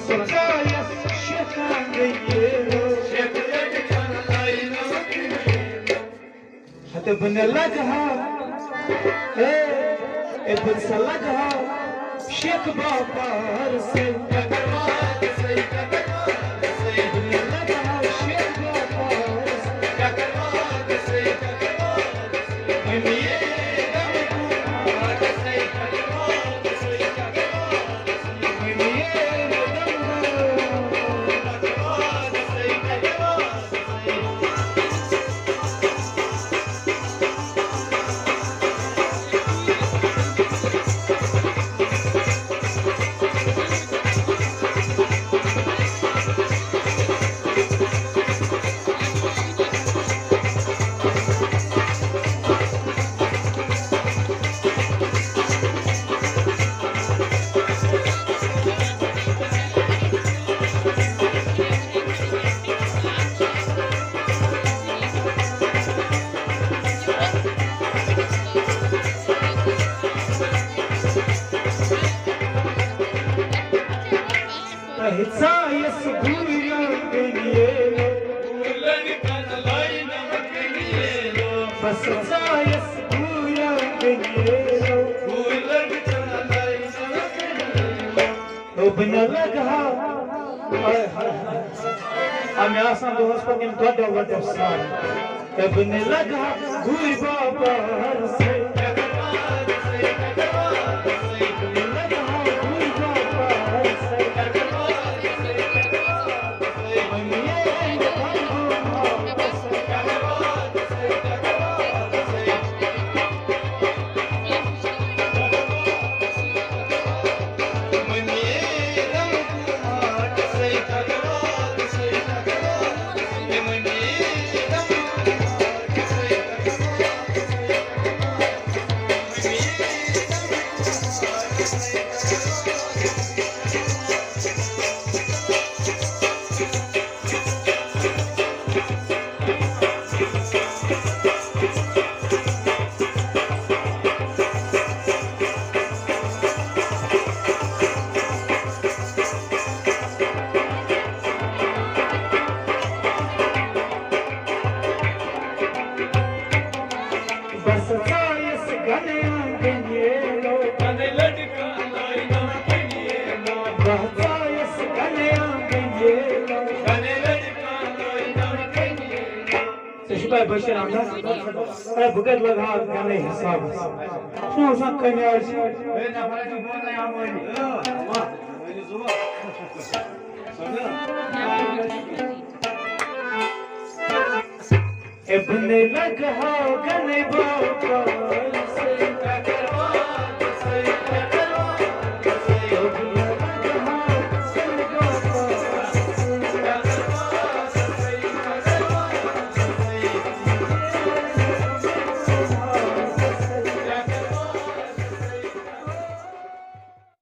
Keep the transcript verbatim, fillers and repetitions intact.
ژایس شیخ آنگنیرو۔ ہتہٕ بہٕ نہٕ لگہٕ ہا، اے، اے، بہٕ سا لگہٕ ہا شیخ باپار سۭتۍ۔ بہٕ نہٕ لگہٕ ہا شیخ باپار سۭتۍ۔ تۄہہِ ژایس گُرٮ۪ن گٔنیلو۔ بس ژایس گُرٮ۪ن گٔنیلو۔ دوٚپُن لگہٕ ہا۔ آے ہاے ہاے۔ آ، مےٚ آسان دۄہس پتہٕ یِم دۄدٕ وۄدٕ سان۔ دوٚپُن لگہٕ ہا گُرۍ باپار سۭتۍ۔ بس ژایس گنے آنگنیلو۔ بس ژایس گنے آنگنیلو۔ ژےٚ چھُ پَے بشیٖر احمد؟ اے، بہٕ کَتہِ لَگہٕ ہا اَتھ گَنَے حِسابَس؟ ژٕ چھُکھ وٕچھان کَنہِ آسہِ۔ اے، بہٕ نے لَگہٕ ہا گَنَے باپار۔